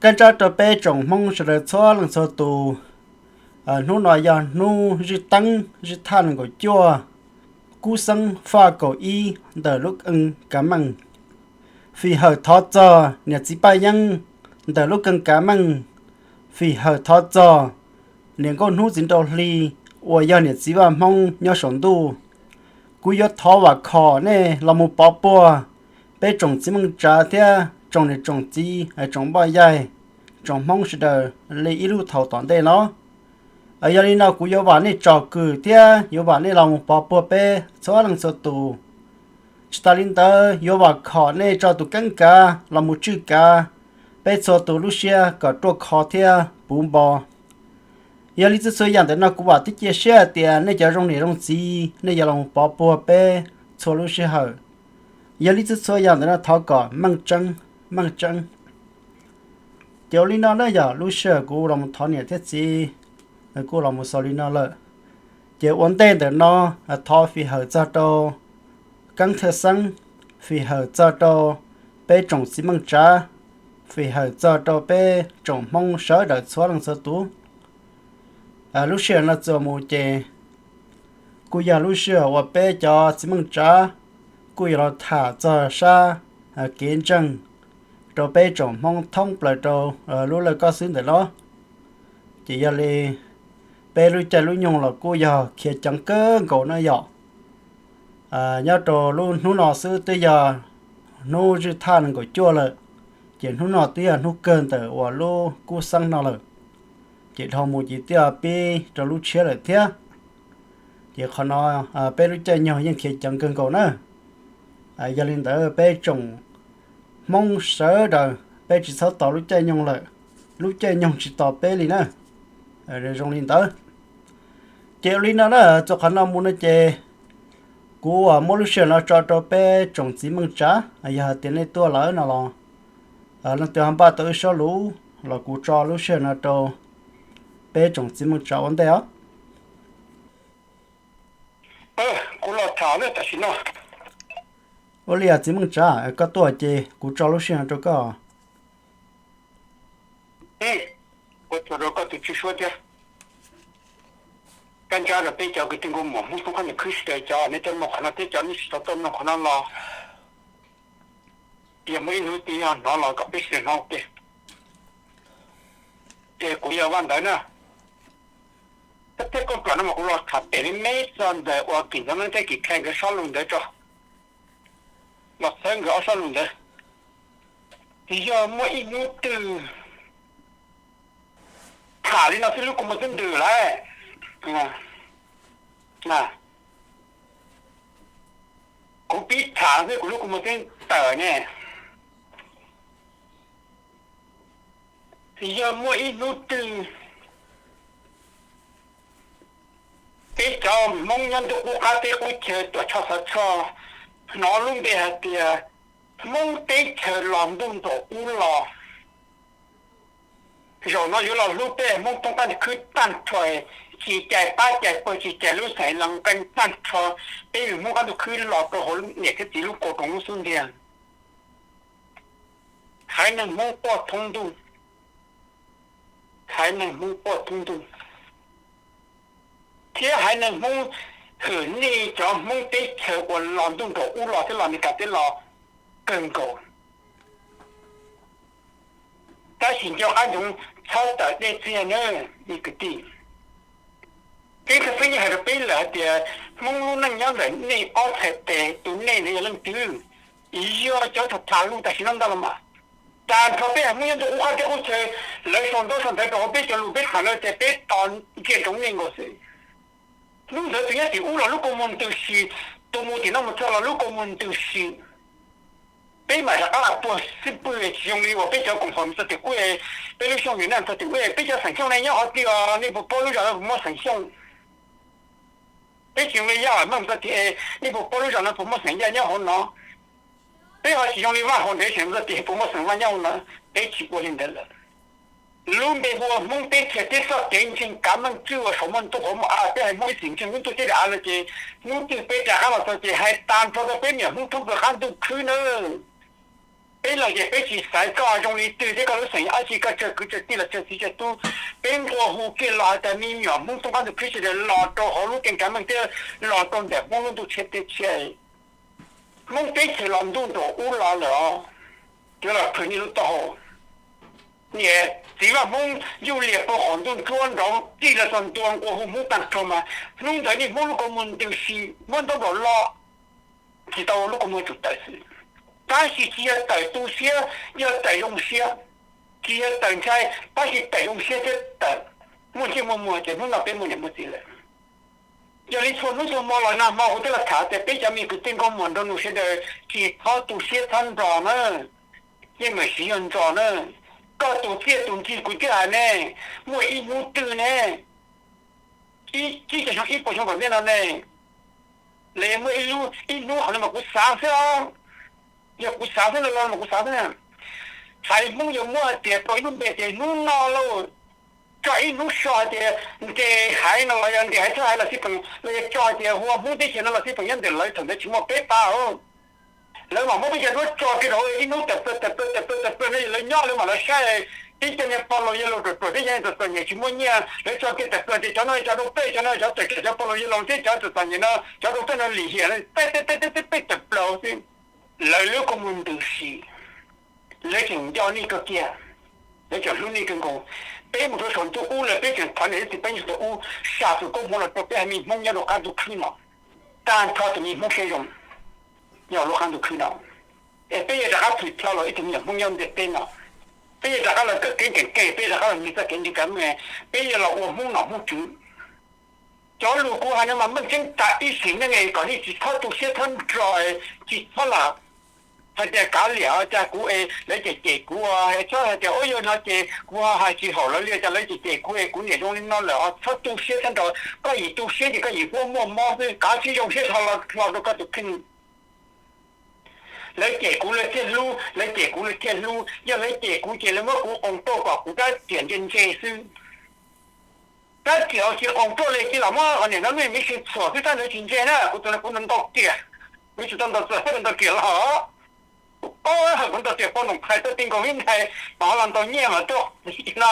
Kab ntsab rau peb tsoom Hmoob sawv daws txhua leej txhua tus, hnub no yog hnub zwj teeb zwj thaj nees nkaum cuaj, kub xeeb faj kaum ib ntawm lub kee kav meej. Fim hawm thov txog niam txiv Paj Yeeb ntawm lub kee kav meej. Fim hawm thov txog niam nkauj hnub txiv nraug hli uas yog niam txiv vaj Hmoob nyob saum ntuj. Kuv yuav thov vam khom nej los mus pov puag peb tsoom txiv Meej Tsav thiab tsoom niam tsoom txiv, tsoom npoj yaig, tsoom Hmoob sawv daws li ib lub thaum tom ntej no. Yog li no kuv yuav vam nej tsom kwm thiab yuav vam nej los mus pov puag peb txhua leej txhua tus. Tsis tas li ntawd yuav vam khom nej tso tus keeb kav los mus tswj kav peb txhua tus lub siab kom ruaj khov thiab puv npo. Yog li txhua txhua yam ntawm no kuv vam thiab cia siab hais tias nej cov zoo niam zoo txiv nej yuav los mus pov puag peb txhua lub sij hawm. Yog li txhua txhua yam ntawm no thov kom meej tseeb, meej tseeb. Ces ua li no na yog lub sij hawm kuv los mus thov niam thiab txiv kuj los mus xaus li no lawm. Ces ua ntej ntawm no thov fim hawm txog rau Keeb Thawj Xeeb, fim hawm txog rau peb tsoom txiv Meej Tsav, fim hawm txog rau peb tsoom Hmoob sawv daws txhua leej txhua tus. Lub sij hawm no txuas mus ces kuj yog lub sij hawm uas peb cov txiv Meej Tsav kuj yuav los tham txog sab kev ntseeg rau peb tsoom Hmoob thoob plaws rau lub laj koj xwb ntawm no. Ces yog li peb lub caij lub nyoog los kuj yog khiav ceev kawg nkaus na yom. Nyob rau lub hnub no xwb twb yog hnub zwj thaj nees nkaum cuaj lawm, ces hnub no twb yog hnub kawg ntawm uas lub kub xeeb no lawm, ces dhau mus ces twb yog pib rau lub tshiab lawm thiab. Ces qhov no peb lub caij nyoog yeej khiav ceev kawg nkaus na. Yog li ntawd peb tsoom Hmoob sawv daws peb tsis txhob tos lub caij nyoog lawm, lub caij nyoog tsis tos peb li na. Zoo li ntawd. Ces ua li no na, txog qhov no mus no ces kuv muab lub sij hawm no tso rau peb tsoom txiv Meej Tsav, yog hais tias nej tuaj lawm no los leej twg ho npaj tau ib sob lus los kuv tso lub sij hawm no rau peb tsoom txiv Meej Tsav ua ntej os. Kuv los tham lawm tam sim no. Ua li txiv Meej Tsav, koj tuaj ces kuv tso lub sij hawm no rau koj. Ua tsaug rau koj tus tswv suab thiab. Kab ntsab rau peb cov kwv tij nkauj muam Hmoob thoob qab ntuj khwb sawv daws, cov nej tuaj mloog qhov no thiab cov nej tsis tau tuaj mloog qhov no los, yog muaj ib hnub twg yog hnov los kom peb sawv daws hnov ua ke. Ces kuv yog Vaj Ntawd na. Thiab koj pom no mas kuv los tham pem me me txog ntawm uas Kim Ntxoov Leeb thiab Kim Khais nkawd sob lus ntawd tso, los txhawb nkawd ob sob lus ntawd. Yog muaj ib hnub twg tham li no xwb lub kua muag twb ntws lawm. Kuv pib tham xwb kuv lub kua muag twb tawm ne. Yog muaj ib hnub twg peb cov Hmoob nyob ntuj qub qab teb qub chaw tuam tshoj xov tshoj hnov lub npe hais tias Hmoob teb chaws los ntuj nraum ub los, zaum no yuav los hlub peb Hmoob thoob qab ntuj khwb tag nrho, tsis cais pab cais pawg tsis cais lub xeem los nqee tag nrho, peb Hmoob qab ntuj khwb los rau hauv niam thiab txiv lub kaus roos lub xub ntiag. Haiv neeg Hmoob quaj thoob ntuj, haiv neeg Hmoob quaj thoob ntuj, thiab haiv neeg Hmoob hwm nej cov Hmoob teb chaws uas los ntuj nraum ub los thiab los Amelikas teb los kawg nkaus. Tab sis nco qab ntsoov txhob tawm dej txiag nawb ib kwv tij. Keeb Thawj Xeeb yeej hais rau peb lawm hais tias Hmoob lub neej nyob ntawm nej ob txhais tes, tus nej ntawd yog leej twg? Yog cov tham tham lus tam sim no ntag los mas. Tag nrho peb Hmoob nyob ntuj qub qab teb qub chaw, lawv sau ntaub sau ntawv rau hauv peb cov lus peb tham no ces peb tos ntsia ntsoov nej nkaus xwb. Hnub ntawd tus nyob tim ub los lub kua muag ntws si, tus mus tim no mus txog los lub kua muag ntws si. Peb mam rov qab los puag xib pwg tsis zoo li uas peb cov koom haum mus txog tim ub, peb lub xyooj Vietnam txog tim ub, peb cov xeem Xyooj ne nyob qhov twg os, nej puas paub lub zos no puas muaj xeem Xyooj? Peb tsis zoo li Yaj Vam Meej mus txog tim, nej puas paub lub zos no puas muaj xeem Yaj nyob hauv no? Peb ho tsis zoo li Vaj Hauv Ntev Xeem mus txog tim puas muaj xeem Vaj nyob hauv no? Peb tsis ua li ntawd lawm. Lub npe hu ua Hmoob teb chaws thiab txoj kev ntseeg kav meej tswj ua saum muaj ntuj hauv muaj av, peb haiv Hmoob ib txwm ntseeg lub ntuj teb daim av no ces hnub twg peb rov qab los txog ces hais tag nrho rau peb niam Hmoob thoob plaws qab ntuj khwb nawb. Peb los ces peb tsis xaiv koj zoo li twg thiab koj lub xeem dab tsi, koj tsawg kwv tsawg tij los tsawg txiv tsawg tub. Peb nqua hu kiag los hais tias me nyuam Hmoob tub qab ntug khwb sawv daws los rau hauv lub keeb kav meej thiab los rau ntawm Hmoob lub ntuj tshiab teb tshiab. Hmoob teb chaws los ntuj nraum ub los lawm os. Cov los phwm nej lub taub hau. Niam txiv Vaj Hmoob yuj liam pub qhov ntuj ntsuab nrov tij los txog ntua nqua hu Hmoob tag nrho mas hnub ntawd nej Hmoob lub kua muag ntws si muab ntaub nraum lo, tsis tau lub kua muag tsum tawm xwb. Tab sis tsis yog tawm tu siab, yog tawm zoo siab. Tsis yog tawm ntshai, tab sis tawm zoo siab thiab tawm muaj ntsej muaj muag ces hnub no peb muaj niam muaj txiv lawm. Yog li txhua hnub txhua hmo los nag hmo kuv twb los tham tias peb cov me kwv tij nkauj muam nraug nus sawv daws tsis txhob tu siab txhob nrog na, yeej meem siv yog nrog na. Koj tus txiaj tus ntsig kuv twb hais ne, muaj ib hnub twg ne, ib txhiab xyoo ib puas xyoo tom ntej no ne, los yog muaj ib hnub qhov no mas kuv xav xwb os, yog kuv xav xwb no los mas kuv xav xwb na. Haiv Hmoob yuav muab hais tias rau ib lub npe tias hnub no lauj, tso ib hnub so hais tias nres haiv no los yog nres haiv txhab haiv los xij peem los yog tso hais tias hu ua Hmoob teb chaws no los xij peem nyob ntawm lawv thaum ntawd tsis muaj peb pab os. Lawv mam muab peb cov duab tso kiag rau ib hnub tawm plaws tawm plaws tawm plaws tawm plaws no lawv nyob lawv mam los saib tib co niag pog laus yawg laus ruam ruam thiab cov niag txom txom nyem tsis muaj nyiaj lawv tso kiag tawm plaws tias cov no cov rau peb, cov no cov tawm tsam cov pog laus yawg laus thiab cov txom txom nyem no cov rau peb no lim hiam peb peb peb peb tawm plaws xwb. Lawv lub kua muag ntws si, lawv tseem nco nej kawg kiag, lawv tseem hlub nej kawg nkaus. Peb mus rau saum ntuj ub lawm peb tseem thov niam thiab txiv peb nyob saum ntuj ub xa tus koob hmoov los rau peb haiv neeg Hmoob nyob rau qab ntuj khwb no, tag nrho tus me Hmoob siab zoo nyob lub qab ntuj khwb no, es peb yuav rov qab plhws plho los ib tug me nyuam Hmoob nyob ntiaj teb no. Peb yuav rov qab los kawm kev nkees kev, peb yuav rov qab los nrhiav txoj kev nrhiav kev me, peb yuav los ua Hmoob nom Hmoob tswv. Cov lus kuv hais no mas meej tseeb tas ib sim neej kom nej tsis txhob tu siab txhob nrog, tsis txhob lam hais tias kav liam cas kuv es lawv cem cem kuv, txhob hais tias ua yog no ces kuv hais tsis haum lawv li cas lawv cem cem kuv es kuv niam zoo li no lawm os. Txhob tu siab txhob nrog, koj yim tu siab ces koj yim huab muaj mob xwb, kav tsij zoo siab hlo rau koj tus kheej. Lawv cem kuv lawv thiaj hlub, lawv cem kuv lawv thiaj hlub, yog lawv cem kuv ces lawv muab kuv qoos tuaj kom kuv rab riam ntse ntse xwb. Rab riam tsis qoos tuaj li cia lam muab qhov niam no me me sib txhuam xwb tab ntawd tsis ntse na. Kuv tus no kuv ntaus riam, kuv tsis tau ntaus txawm ntau riam los, kuv paub kuv ntaus riam poj noom qhais tuaj ti nkaus ib nthais mas ho los ntaus nyiaj mas tuaj no,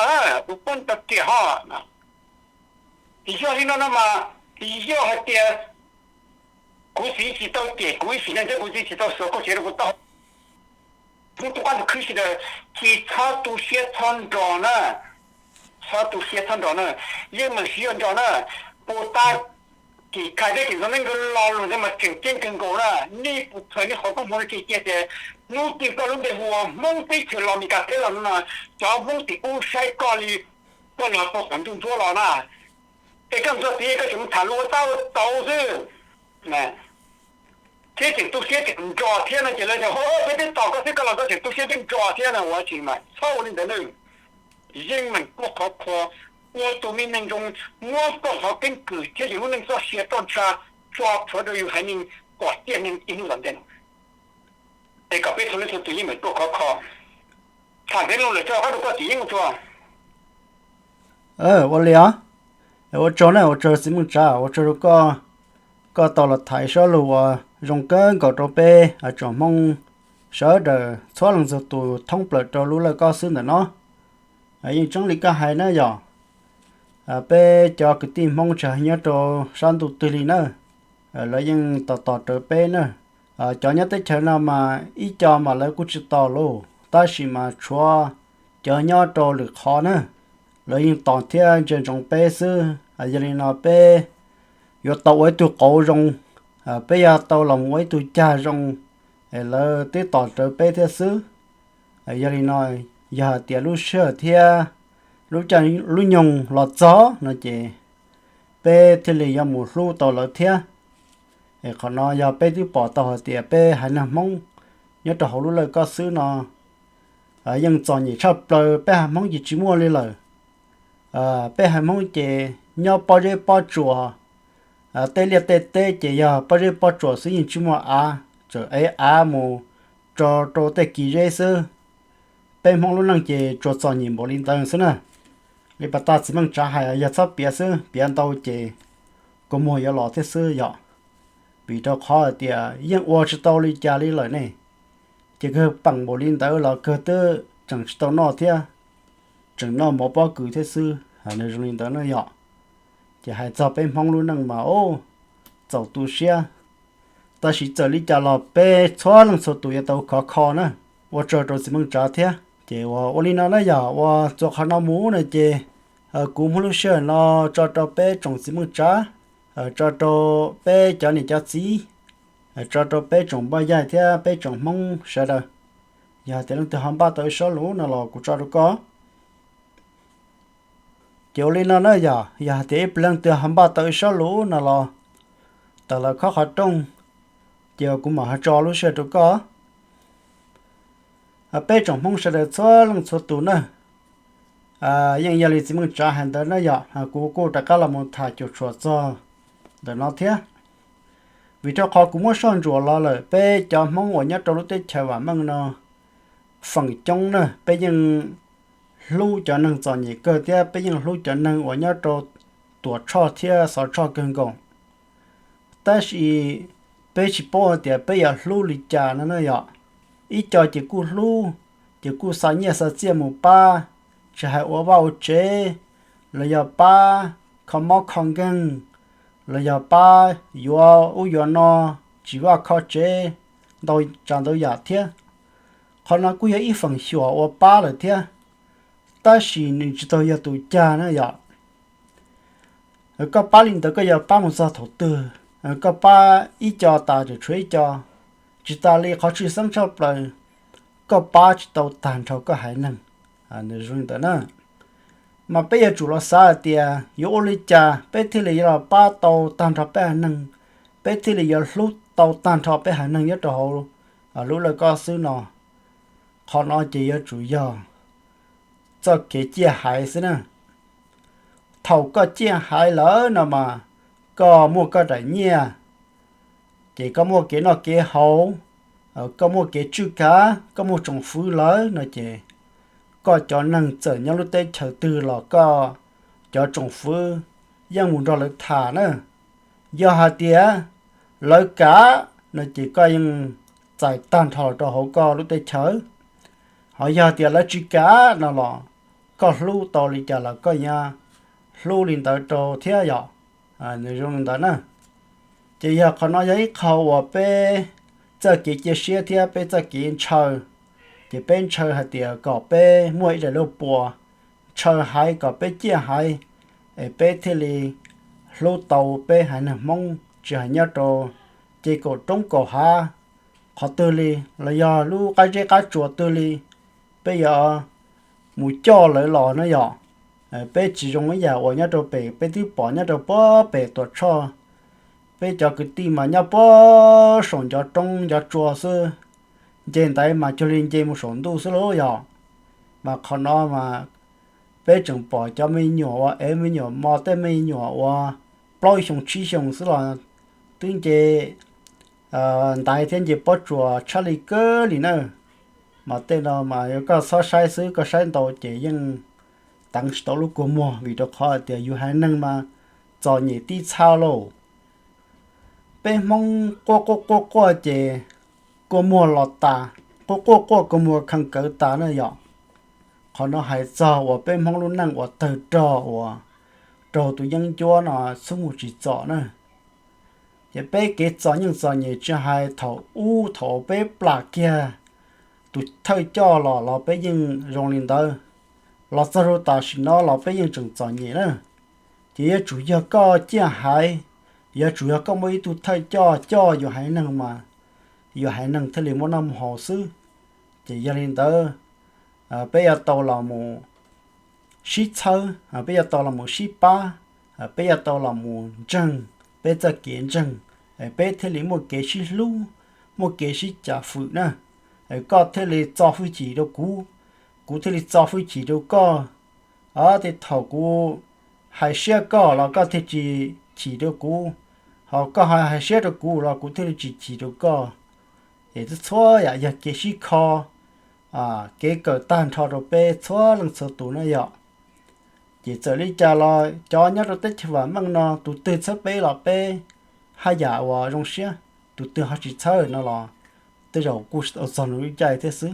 kuv paub ntaus riam ho. Yog li no no mas, yog hais tias kuv txiv tsis tau cem kuv ib sim neej thiab kuv txiv tsis tau xuas koj tsev rau kuv tau, Hmoob tub qab ntuj khwb sawv daws tsis txhob tu siab txhob nrog na, txhob tu siab txhob nrog na, yeej meem siv yog nrog na. Puas tas kim khai thiab kim ntxoov neej nkaus lo lus ntawd mas tseem ceeb kawg nkaus na. Nej puas khaws nej qhov koob hmoov no cia tias hnub twg koj lub npe hu ua Hmoob teb chaws los Meskas teb los no, cov Hmoob tim ub saib koj li koj los puag qhov ntuj ntsuab los na. Es koj ntxuag tias koj tseem mus tham lus ua tab ua tau xwb. Thiab tseem tu siab tseem nrog thiab no ces lawv tias ho peb twb tos koj xwb koj los koj tseem tu siab twb nrog thiab no ua tsis mas txhob ua li ntawd nawb. Yeej meem tuaj khov kho, ua tus me neeg zoo, muab koj qhov keeb kwm thiab yus lub neej txoj sia txoj ntsha tso plhuav rau yus haiv neeg kom ciaj neeg ib hnub tom ntej no. Es kom peb txhua leej txhua tus yeej meem tuaj khov kho. Tham ntev loo lawm tso, koj rau koj txiv yeeb ua tsuag. Ua li os. Ua tsaug na, ua tsaug txiv Meej Tsav, ua tsaug rau koj, koj tau los tham ib sob lus uas zoo kawg nkaus rau peb tsoom Hmoob sawv daws txhua leej txhua tus thoob plaws rau lub laj koj xwb ntawm no. Yeej tseeb li koj hais na yom, peb cov kwv tij Hmoob tsis hais nyob rau sab ntuj twg li na, lawv yeej tos tos rawv peb na. Cov nyob teb chaws no mas ib co mas lawv kuj tsis tos lauj, tab sis mas tshuav cov nyob rau lwm qhov na, lawv yeej tos thiab ntsia ntsoov peb xwb. Yog li no peb yuav tau ua ib tug qauv zoo, peb yuav tau los ua ib tug cag zoo, lawv twb tos rawv peb thiab xwb. Yog li no, yog hais tias lub sij hawm thiab lub caij lub nyoog los txog no ces peb thiaj li yuav mus hlub tau lawv thiab. Es qhov no yog peb twb pom tau hais tias peb haiv neeg Hmoob nyob rau hauv lub laj koj xwb no yeej txom nyem tshaj plaws, peb haiv Hmoob ces tsis muaj li lawm. Peb haiv Hmoob ces nyob pob zeb pob tsuas, tej liaj tej teb ces yog pob zeb pob tsuas xwb yeej tsis muaj av, txawm ev av mus tso rau tej kis zeb xwb. Peb Hmoob lub neej ces tsuas txom nyem npaum li ntawd xwb na. Li pas tas txiv Meej Tsav hais yog txhob piav xwb, piav ntau ces kua muag yuav los thiab xwb yom. Vim rau qhov hais tias yeej ua tsis tau li cas li lawm ne. Ces kawg peem npaum li ntawd los kawg twb tseem tsis tau noj thiab, tseem noj mov pob kws thiab xwb, nws zoo li ntawd na yom. Ces hais txog peb Hmoob lub neej mas ub, txaus tu siab. Tab sis txawm li cas los peb txhua leej txhua tus yuav tau khov kho na, ua tsaug rau txiv Meej Tsav thiab. Ces ua ua li no na yom, ua txuas qhov no mus no ces kuv muab lub sij hawm no tso rau peb tsoom txiv Meej Tsav, tso rau peb cov niam cov txiv, tso rau peb tsoom npoj yaig thiab peb tsoom Hmoob sawv daws. Yog hais tias leej twg ho npaj tau ib sob lus no los kuv tso rau koj. Ces ua li no na yom, yog hais tias ib leej twg ho npaj tau ib sob lus no los tawm los khob qhov rooj, ces kuv mam ho tso lub sij hawm rau koj. Peb tsoom Hmoob sawv daws txhua leej txhua tus na, yeej yog li txiv Meej Tsav hais ntawd na yom, kuv kuj rov qab los mus tham cuam tshuam txog ntawm no thiab. Vim rau qhov kuv muab soj ntsuam los lawm peb cov Hmoob uas nyob rau lub teb chaws vam meej no feem coob na peb yeej hlub cov neeg txom nyem kawg thiab peb yeej hlub cov neeg uas nyob rau Tuam Tshoj thiab Xov Tshoj kawg nkaus. Tab sis peb tsis paub hais tias peb yuav hlub li cas no na yom. Ib co ces kuj hlub, ces kuj xa nyiaj xa txiaj mus pab, tsis hais ua vaj ua tsev, los yog pab kho mob kho nkeeg, los yog pab yuav ub yuav no, tsis vaj kho tsev, ntau tsav ntau yam thiab. Qhov no kuj yog ib feem xyuam uas pab lawm thiab, tab sis nws tsis tau yog tus cag na yom. Koj pab li ntawd koj yuav pab mus txog thaum twg? Koj pab ib co tas tseem tshuav ib co, tsis tas li qhov tshwj xeeb tshaj plaws, koj pab tsis tau tag nrho koj haiv neeg. Nws zoo li ntawd na. Mas peb yuav tsum los xav hais tias yuav ua li cas peb thiaj li yuav los pab tau tag nrho peb haiv neeg, peb thiaj li yuav hlub tau tag nrho peb haiv neeg nyob rau hauv lub lawj koj xwb no. Qhov no ces yuav tsum yog txoj kev ciaj haiv xwb na. Thaum koj ciaj haiv lawm no mas koj muaj koj daim nyiaj, ces koj muaj kev noj kev haus, koj muaj kev tswj kav, koj muaj tsoom fwv lawm no ces koj cov neeg txawm nyob lub teb chaws twg los koj cov tsoom fwv yeej mus nrog lawv tham na. Yog hais tias lawv kam no ces koj yeej txais tag nrho rau hauv koj lub teb chaws. Ho yog tias lawv tsis kam no los koj hlub tau li cas los koj yuav hlub li ntawd rau thiab yom. Nws zoo li ntawd na. Ces yog qhov no yog ib qho uas peb txoj kev cia siab thiab peb txoj kev ntshaw. Ces peb ntshaw hais tias kom peb muaj ib daim lub puas ntshaw haiv kom peb ciaj haiv, es peb thiaj li hlub tau peb haiv neeg Hmoob tsis hais nyob rau ces kaum roob kaum hav qhov twg li, los yog lub qab zeb qab tsuas twg li, peb yuav mus coj lawv los na yom. Peb tsis zoo ib yam uas nyob rau pem peb twb pom nyob rau puag pem Tuam Tshoj, peb cov kwv tij mas nyob puag saum ncov roob ncov tsua xwb, nce ntaiv mas cuag li nce mus saum ntuj xwb lauj yom. Mas qhov no mas peb tseem pom cov me nyuam uas ev me nyuam mos tej me nyuam uas plaub xyoo tsib xyoo xwb los twb nce ntaiv thiab nce pob tsuas tshaj li kawg li na. Mas tej no mas yog koj txhob saib xwb, koj saib ntau ces yeej teev tsis tau lub kua muag vim rau qhov hais tias yus haiv neeg mas txom nyem tib txha lauj. Peb Hmoob quaj quaj quaj quaj ces kua muag los tas, quaj quaj quaj kua muag kheev kawv tas na yom. Qhov no hais txog uas peb Hmoob lub neej uas tawg rog uas raug tus yeeb ncuab no xub mus tsis txom na. Ces peb kev txom nyem txom nyem tsis hais thaum ub thaum peb plam kiag tus thawj coj los los peb yeej zoo li ntawd, los txog rau tam sim no los peb yeej tseem txom nyem na. Ces yuav tsum yog koj ciaj haiv, yuav tsum yog koj muaj ib tug thawj coj coj yus haiv neeg mas yus haiv neeg thiaj li muaj noj muaj haus xwb. Ces yog li ntawd, peb yuav tau los mus sib txhawb, peb yuav tau los mus sib pab, peb yuav tau los mus ntseeg peb txoj kev ntseeg, peb thiaj li muaj kev sib hlub, muaj kev sib cav fwm na. Koj thiaj li txo hwj chim rau kuv, kuv thiaj li txo hwj chim rau koj. Tej thaum kuv hais siab koj los koj thiaj tsis chim rau kuv, ho koj ho hais siab rau kuv los kuv thiaj li tsis chim rau koj. Es txhua yam yog kev sib kho, kev kawm tag nrho rau peb txhua leej txhua tus na yom. Ces txawm li cas los cov nyob rau teb chaws vam meej no tus twg txhawb peb los peb haj yam uas zoo siab, tus twg ho tsis txhawb no los tej zaum kuj tsis tau txog nws lub caij thiab xwb.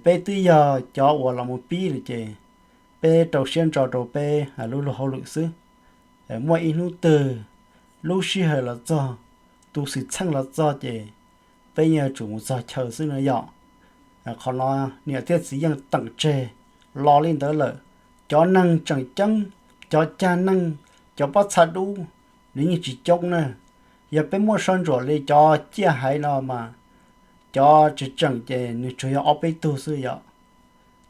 Peb twb yog cov uas los mus pib lawm ces peb rau siab ntso rau peb lub luag hauj lwm xwb. Muaj ib hnub twg lub sij hawm los txog, tus xwm txheej los txog ces peb yeej yuav tsum mus txog chaw xwb no yom. Qhov no niam thiab txiv yeej teem tseg los li ntawd lawm. Cov neeg tseem ceeb, cov cag neeg, cov pob txha dub, nws yeej tsis coob na. Yog peb muaj soj ntsuam li cov ciaj haiv no mas cov tseem tseem ces nws tsuas yog ob peb tug xwb yom.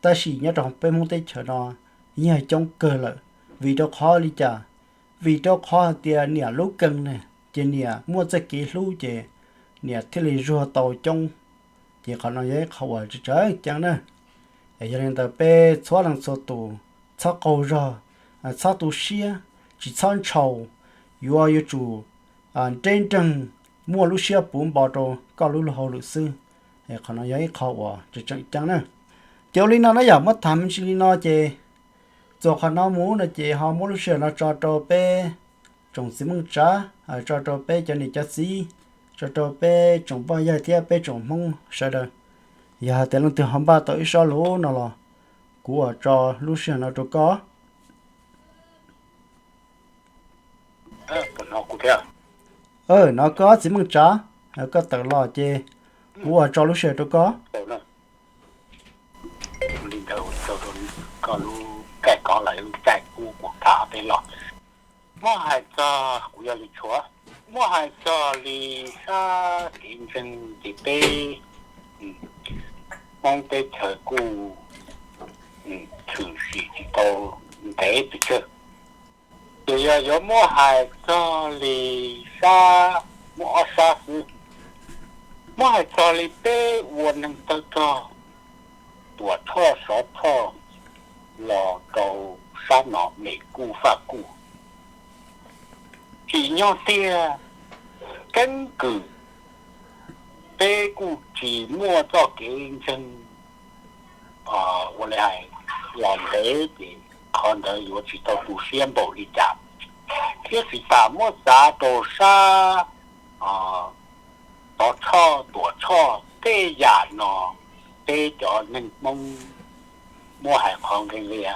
Tab sis nyob rau peb Hmoob teb chaws no yeej coob kawg lawm. Vim rau qhov li cas? Vim rau qhov hais tias niam lub kees ne, ces niam muaj txoj kev hlub ces niam thiaj li zuag tau coob. Ces qhov no yog ib qho uas tseem ceeb na. Yog li ntawd peb txhua leej txhua tus txhob qaug zog, txhob tu siab, tsis txhob ntshaus, yuav yuav tsum nreb nreeg, muaj lub siab puv npo rau koj lub luag hauj lwm xwb. Qhov no yog ib qho uas tseem ceeb na. Ces ua li no na yom, muab tham me ntsis li no ces txuas qhov no mus no ces ho muab lub sij hawm no tso rau peb tsoom txiv Meej Tsav, tso rau peb cov niam cov txiv, tso rau peb tsoom poj yawg thiab peb tsoom Hmoob sawv daws. Yog hais tias leej twg ho npaj tau ib sob lus no los kuv ua tso lub sij hawm no rau koj. No koj txiv Meej Tsav, koj tawm los ces kuv ua tso lub sij hawm rau koj. Li ntawd, koj lub caij kov lawm, lub caij kuv tham peb los. Muab hais txog kuv yog li tshuav, muab hais txog li sab kev ntseeg ces peb Hmoob teb chaws kuj tshwm sim tsis tau ntev pes tsawg. Ces yog yuav muab hais txog li sab, muab ob sab xwb, muab hais txog li peb ua neeg tawg rog, Tuam Tshoj Sov Tshoj los rau sab no Mes Kuj Faj Kuj, tsim nyog tiag, keeb kwm, peb kuj tsis muaj txoj kev ntseeg ua li hais los ntev ces qhov ntawd yuav tsis tau tu siab npaum li cas, thiab tsis tas muab xav rau sab Sov Tshoj Tuam Tshoj tej yam no, peb cov neeg Hmoob muab hais qhov nqe nqia,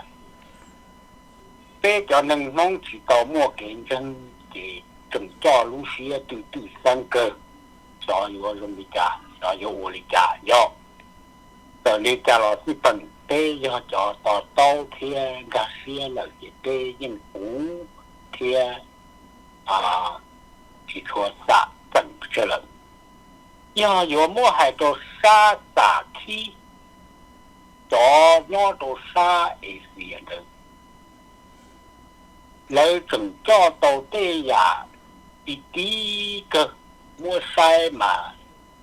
peb cov neeg Hmoob tsis tau muaj kev ntseeg ces tseem coj lub siab twj twj xeeb kawg, xyov yuav zoo li cas, xyov yuav ua li cas. Yog txawm li cas los xij peem peb yog cov to taub thiab nkag siab lawm ces peb yeej puv thiab tsis tshua xam txeem pes tsawg lawm. Yog yuav muab hais rau sab xam khib, cov nyob rau sab Axias ntawd, lawv tseem coj tau tej yam ti ti kawg, muab saib mas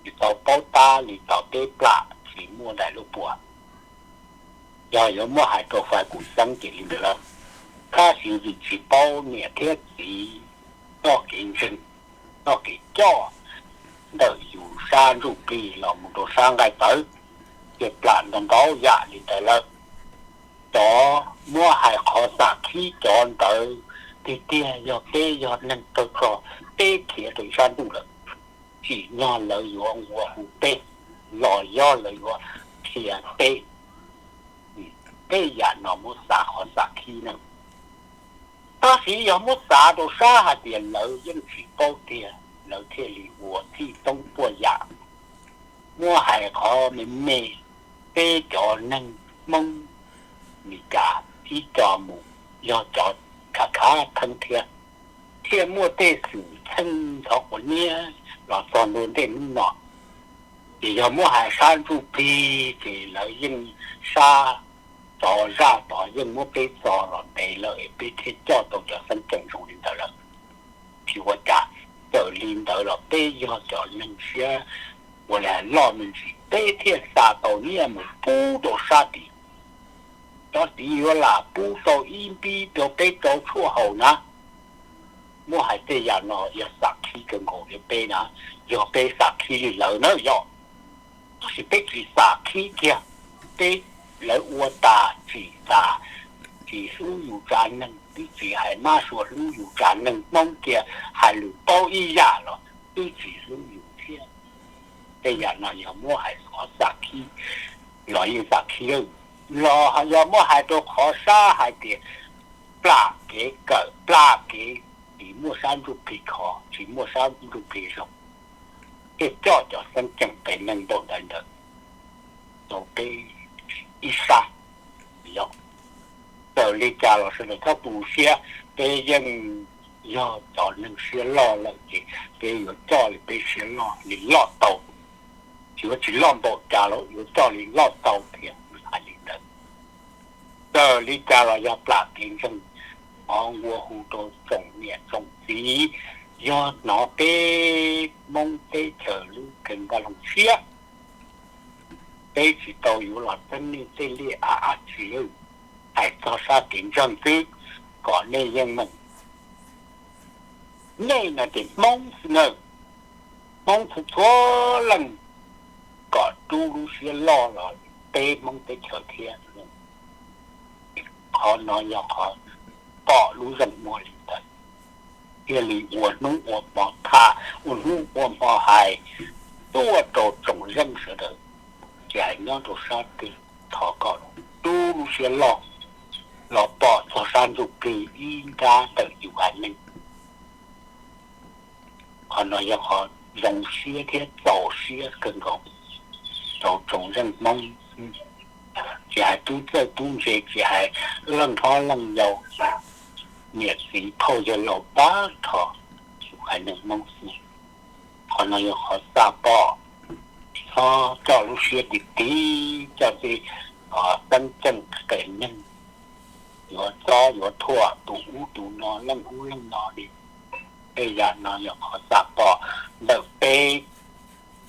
tsis tau paub tab li tau peb plam tsis muaj daim lub puas. Yog yuav muab hais rau fais kuv xeeb ces li ntawd lawm, tab sis vim tsis paub niam thiab txiv txoj kev ntseeg, txoj kev coj ntawm yus sab ntsuj plig los mus rau sab nqaij tawv, ces plam ntau ntau yam li ntawd lawm. Cov muab hais qhov xam khib cov ntawd tiag tiag yog peb yog neeg tawg rog, peb khiav rau ib sab ntuj lawm, tsim nyog lawv yuav ua hu peb los yog lawv yuav qhia peb, tej yam no muab xav qhov xam khib na. Tab sis yog muab xav rau sab hais tias lawv yeej tsis paub tiag lawv thiaj li ua txhij toob puaj yam, muab hais qhov me me, peb cov neeg Hmoob Mes Kas ib co mus yog cov khav khav theeb thiab, thiaj muaj tej xwm txheej ntxhov quav niab los txog ntua ntej hnub no. Ces yog muab hais sab ntsuj plig ces lawv yeej sab tod zaj tod yeej muab peb txo los ntev lawm es peb thiaj coj tau cov xeeb ceem zoo li ntawd lawm. Tsis ua cas, txawm li ntawd los peb yog cov neeg siab ua li loj me ntsis peb thiaj xa tau nyiaj mus pub rau sab tid. Cov tid yuav lam pub tau ib npib rau peb rau tshuaj haus na. Muab hais tej yam no yog xam khib kawg nkaus li peb na, yog peb xam khib li lawv na yog. Tab sis peb tsis xam khib kiag, peb, lawv ua tas tsim tas, tsis hlub yus tsav neeg, twb tsis hais mab suav hlub yus tsav neeg Hmoob kiag, hais lus paub ib yam los twb tsis hlub yus thiab. Tej yam no yog muab hais qhov xam khib los yeej xam khib lawm, los yog muab hais rau qhov sab hais tias plam kev kawm, plam kev tsis muaj sab ntsuj plig khov, tsis muaj sab ntsuj plig zoo, thiaj coj cov xeeb ceem qias neeg npaum ntawd ntawd rau peb ib sab. Yog txawm li cas los sawv daws txhob tu siab, peb yeej yog cov neeg siab loj lawm ces peb yuav coj li peb siab loj li loj tau, tsis yuav tsis loj npaum cas los yuav coj li loj tau thiab, hais li ntawd. Txawm li cas los yog plam kev ntseeg, qhov nqua hu rau tsoom niam tsoom txiv, yog hnov peb Hmoob teb chaws lub kheej Vaj Loog Tshiab, peb tsis tau yuav los txeeb nej tej liaj ab tsi lawm, hais txog sab kev ntseeg xwb, kom nej yeej meem. Nej no ces Hmoob xwb nawb, Hmoob txhua txhua leej, kom rub lub siab loj los peb Hmoob teb chaws thiab. Qhov no yog qhov pom lub zeej muag li ntawd, thiaj li ua hnub ua hmo tham, ua hnub ua hmo hais tuaj rau tsoom zeej sawv daws, tsis hais nyob rau sab twg, thov kom rub lub siab loj los pom txog sab ntsuj plig ib nrab ntawm yus haiv neeg. Qhov no yog qhov zoo siab thiab txaus siab kawg nkaus rau tsoom zeej Hmoob, tsis hais tub txawj tub ntse, tsis hais leej hlob leej yau, niam txiv phauj yawg laus tag nrho, yus haiv neeg Hmoob xwb. Qhov no yog qhov xam pom, txhob coj lub siab tiv tiv coj tej xeeb ceem qias neeg yuav txob yuav thuam tus ub tus no, leej ub leej no li. Tej yam no yog qhov xam pom ntawm peb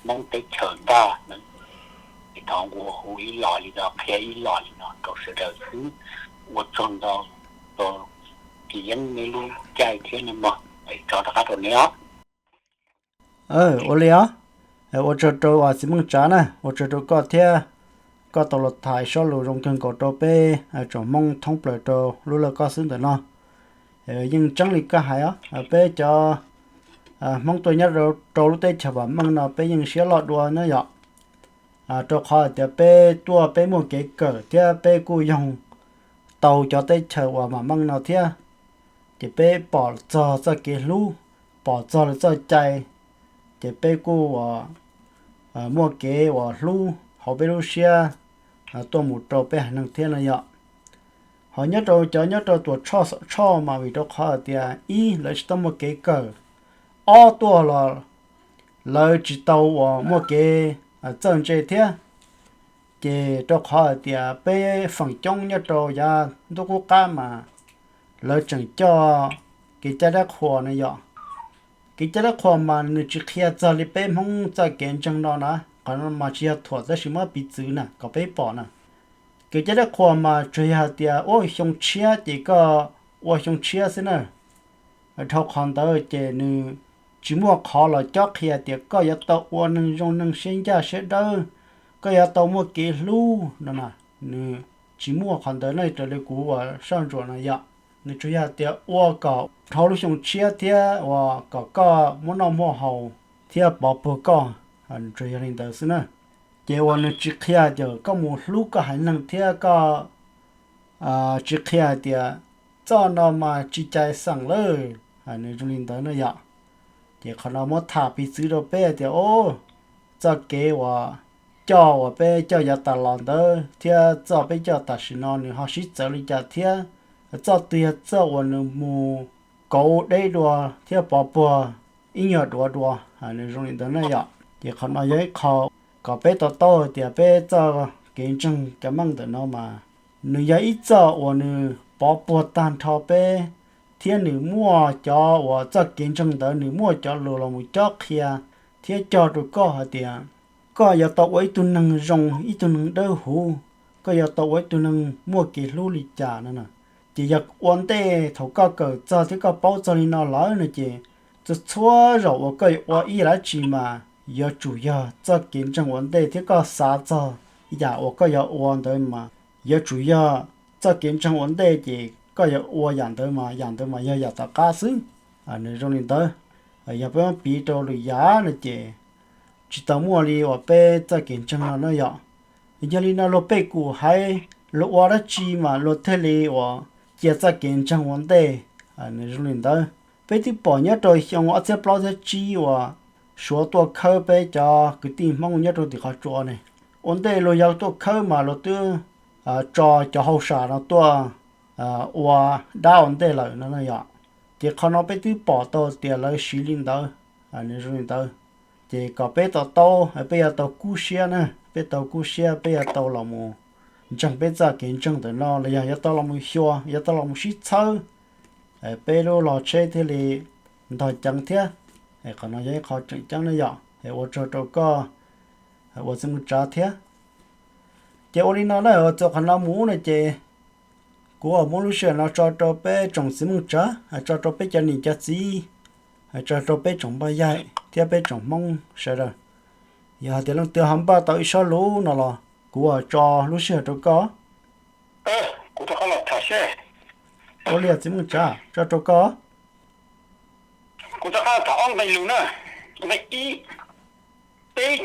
Hmoob teb chaws ntag. Thov nqua hu ib los li no, qhia ib los li no rau sawv daws xwb. Ua tsaug ntau rau Txiv Yeeb nej lub caij thiab nej mog, tso rov qab rau nej os. Ua li os, ua tsaug rau txiv Meej Tsav na, ua tsaug rau koj thiab, koj tau los tham sob lus zoo kawg nkaus rau peb tsoom Hmoob thoob plaws rau lub laj koj xwb ntawm no. Yeej tseeb li koj hais os, peb cov Hmoob tuaj nyob rau lub teb chaws vam meej no peb yeej siab loj dua na yom. Rau qhov hais tias peb tuaj peb muaj kev kawm thiab peb kuj yoog tau cov teb chaws uas vam meej no thiab, ces peb pom txog txoj kev hlub, pom txog lawv txoj cai, ces peb kuj muaj kev uas hlub hauv peb lub siab tuaj mus rau peb haiv neeg thiab no yom. Ho nyob rau cov nyob rau Tuam Tshoj Xom Tshoj mas vim rau qhov hais tias ib, lawv tsis tau muaj kev kawm, ob, tuaj los lawv tsis tau uas muaj kev txawj ntse thiab. Ces rau qhov hais tias peb feem coob nyob rau yav ntuj qub qab mas lawv tseem coj kev cai dab qhuas na yom. Kev cai dab qhuas mas nws tsis qhia txog li peb Hmoob txoj kev ntseeg no na, qhov no mas tsis yog thuam tab sis muab piv txwv na kom peb pom na. Kev cai dab qhuas mas tsuas yog hais tias ua xyoo tshiab ces koj ua xyoo tshiab xwb na. Dhau qhov ntawd ces nws tsis muaj qhov los cob qhia tias koj yuav tau ua neeg zoo neeg siab ncaj siab dawb, koj yuav tau muaj kev hlub no na. Nws tsis muaj qhov ntawd na, raws li kuv uas soj ntsuam no yom. Nws tsuas yog hais tias ua kom dhau lub xyoo tshiab thiab uas kom koj muaj noj muaj haus thiab pov puag koj, nws tsuas yog li ntawd xwb na. Ces uas nws tsis qhia tias koj mus hlub koj haiv neeg thiab koj tsis qhia hais tias txoj no mas tsis cai xeem lawm, nws zoo li ntawd na yom. Ces qhov no muab tham piv txwv rau peb hais tias o, txoj kev uas coj uas peb coj yav tas los ntawd thiab txoj peb coj tam sim no nws ho sib txawv li cas thiab, txoj twg yog txoj uas nws mus kauv deb dua thiab pov puag ib nyuag duav dua, nws zoo li ntawd na yom. Ces qhov no yog ib qho kom peb to taub hais tias peb txoj kev ntseeg kev meej ntawm no mas nws yog ib txoj uas nws pov puag tag nrho peb, thiab nws muaj cov uas txoj kev ntseeg ntawd nws muaj cov lus los mus cob qhia thiab cog rau koj hais tias koj yuav tau ua ib tug neeg zoo, ib tug neeg dawb huv, koj yuav tau ua ib tug neeg muaj kev hlub li cas no na. Ces yog ua ntej thaum koj kawm txog thiab koj paub txog li no lawm no ces txhua txhua zaus uas koj yuav ua ib yam dab tsi mas yuav tsum yog txoj kev ntseeg ua ntej thiab koj xav txog yam uas koj yuav ua ntawd mas yuav tsum yog txoj kev ntseeg ua ntej ces koj yuav ua yam ntawd mas yam ntawd mas yog yam tom qab xwb. Nws zoo li ntawd. Yog peb muab piv rau lwm yam no ces tsis tau muaj li uas peb txoj kev ntseeg no na yom. Yog li no luag pej kum haiv luag ua dab tsi mas luag thiaj li uas cia txoj kev ntseeg ua ntej, nws zoo li ntawd. Peb twb pom nyob rau xyoo ob txhiab plaub txhiab tsib uas Suav tuaj khawb peb cov kwv tij Hmoob nyob rau tim qhov tsua ne, ua ntej luag yog tuaj khawb mas luag twb tso cov hauj sam no tuaj ua dab ua ntej lawm no na yom. Ces qhov no peb twb pom tau tias lawv siv li ntawd, nws zoo li ntawd. Ces kom peb to taub, peb yuav tau kub siab na, peb tau kub siab, peb yuav tau los mus ntseeg peb txoj kev ntseeg ntawm no los yog yuav tau los mus xyuas, yuav tau los mus sib txhawb peb lub log tsheb thiaj li ntog ceev thiab. Qhov no yog ib qho tseem ceeb na yom. Ua tsaug rau koj, ua txiv mus tsav thiab. Ces ua li no na, txog qhov no mus ub no ces kuv muab lub sij hawm no tso rau peb tsoom txiv mus tsav, tso rau peb cov niam cov txiv, tso rau peb tsoom npaj yaig thiab peb tsoom Hmoob sawv daws. Yog hais tias leej twg ho npaj tau ib sob lus no los kuv tso lub sij hawm rau koj. Kuv rov qab los tham seb. Ua li txiv mus tsav, tso rau koj. Kuv rov qab tham ob nqe lus na. Nqe ib, peb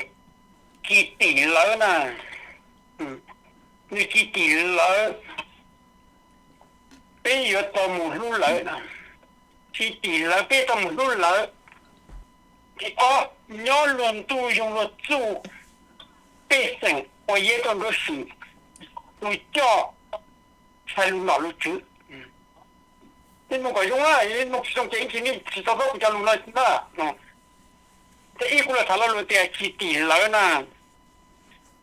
tsis tim lawv na, nws tsis tim lawv, peb yuav tau mus hlub lawv. Tsis tim lawv peb tau mus hlub lawv. Nqe ob, nyob luag ntuj yoog luag txuj, pej xeem ua yeb tau nruab swm, tus coj tshais lus nom lus tswv. Peb mloog kom zoo na, mloog tsis zoo ces ib ntsis nej tsis to taub kuv cov lus no na. Nqe ib kuv los tham lo lus tias tsis tim lawv na.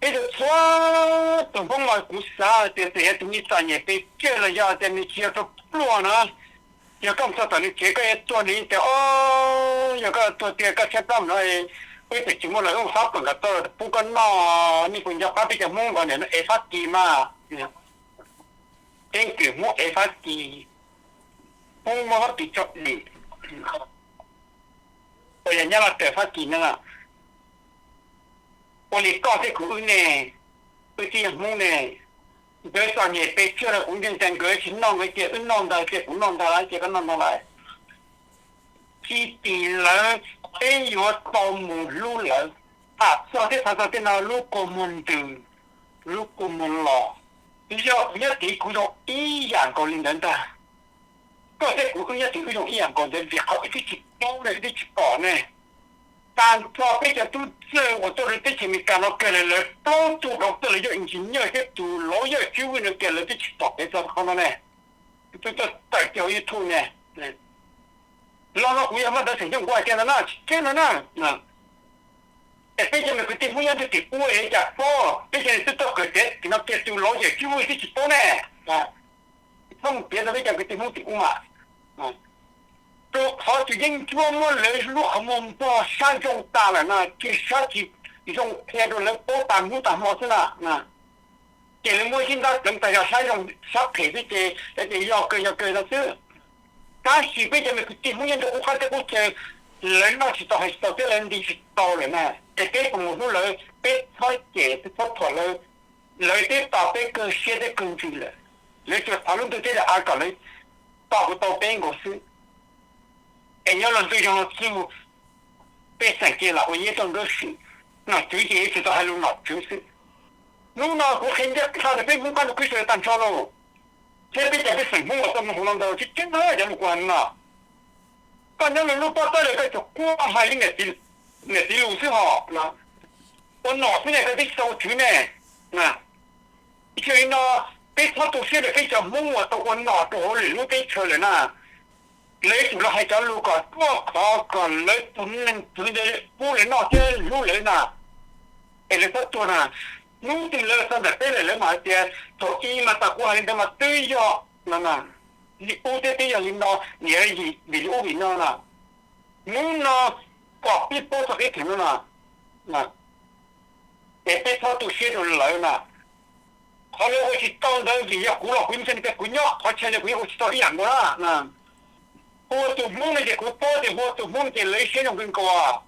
Peb txhua tus Hmoob mas kuv xav tias txawm yog tus me txom nyem pes tsawg los yog tias nws tsis yog tau pluag na, yog koj mus txog tom nws tsev koj yuav tuag nws tias o, yog koj tuag tiag koj tshaib plab no, peb txawm tsis muaj lawm wb mus fab peem kom tau pub koj noj, nej puas nco qab peb cov Hmoob nkaus niam no ev Fab Kis mas. Keeb kwm Hmoob ev Fab Kis, Hmoob muab Fab Kis tso dim, uas yog Nyab Laj raws Fab Kis no. Ua li koj thiab kuv wb ne, wb twb yog Hmoob ne, nkawd txom nyem pes tsawg los kuv ntseeg tias nkawd tsis noj nkawd cia wb noj ntag, cia kuv noj ntag lawm, cia koj noj ntag lawm. Tsis tim lawv, peb yuav tau mus hlub lawv. Tham txog thiab xav txog tej no lub kua muag ntws, lub kua muag los, yog kuv nyob tid kuv zoo ib yam nkaus li ntawd ntag. Koj thiab kuv wb nyob tid wb zoo ib yam nkaus ntawd vim qhov wb twb tsis paub ne, wb twb tsis pom ne. Tag nrho peb cov tub txawj uas tuaj rau teb chaws Amelikas no kawg lawv plaub tug doctor los yog engineer thiab tus lawyers yawg tswv vwj no kawg lawv twb tsis pom kev txog qhov no ne. Twb tuaj tawm kiag hauv YouTube ne. Los no kuv yog Maj Dawb Xeem Xyooj kuv hais tias no na tsis tseeb no na. Es peb cov me kwv tij Hmoob nyob ntiaj teb ua es cas paub, peb cov twb tuaj kawm tsev tim no kiag tus lawyers tswv vwj twb tsis paub ne. Txhob mus piav rau peb cov kwv tij Hmoob tim ub mas. Rau qhov tus yeeb ncuab muab lawv lub qhov muag npog sab zoo tas lawm no, ces sab tsis zoo qhia rau lawv paub tas hnub tas hmo xwb na. Ces lawv muab zib ntab pleev tas yog sab zoo sab phem xwb ces lawv tias yog kawg yog kawg no xwb. Tab sis peb cov me kwv tij Hmoob nyob nram qub qab teb qub chaw, lawv noj tsis tau hais tsis tau thiab lawv nti tsis tau lawm na. Es peb puas mus hlub lawv, peb txhob cem peb txhob thuam lawv. Lawv twb tos peb kawg siab thiab kawg ntsws lawm, lawv tsuas thov lub ntuj thiab daim av kom lawv tos kuv tau peb nkaus xwb. Es nyob luag ntuj yoog luag txuj, pej xeem ces lam ua yeb tau nruab swm, nom tswv ces yuav tsum tau hais lus nom tswv xwb. Hnub no kuv qhia ncaj qha rau peb Hmoob qab ntuj khwb sawv daws tag nrho lauj, thiab peb cov pej xeem Hmoob uas tuaj mloog hauv no ntau tseeb tseeb na, cov mus kuv hais no, koj nyob luag lub pob tawb lawm koj tsuas quaj hais li niam txiv lus xwb hos, ua nom xwb ne koj twb tsis tau ua tswv ne. Tsis li no, peb txhob tu siab rau peb cov Hmoob uas tau ua nom rau hauv lwm lub teb chaws lawm na. Lawv yuav tsum los hais cov lus kom ruaj khov kom lawv tus neeg txwv ntawd pub lawv noj thiab hlub lawv na. Es lawv txhob tuag na. Hnub twg lawv los txog ntawm peb lawm lawv mam hais tias thaum i mas tas kuv hais li ntawd mas twb yog no na, li ub thiab twb yog li no, niam vim li ub vim no na. Hnub no kom peb paub txog kev theem no na, es peb txhob tu siab rau lawv na. Qhov lawv ua tsis tau ntawd vim yog kuv los kuv ib txhia kuv nyob qhov chaw ntawd kuv yeej ua tsis tau ib yam nkaus na. Hu ua tus Hmoob no ces kuv paub tias hu ua tus Hmoob ces lawv siab zoo kawg nkaus,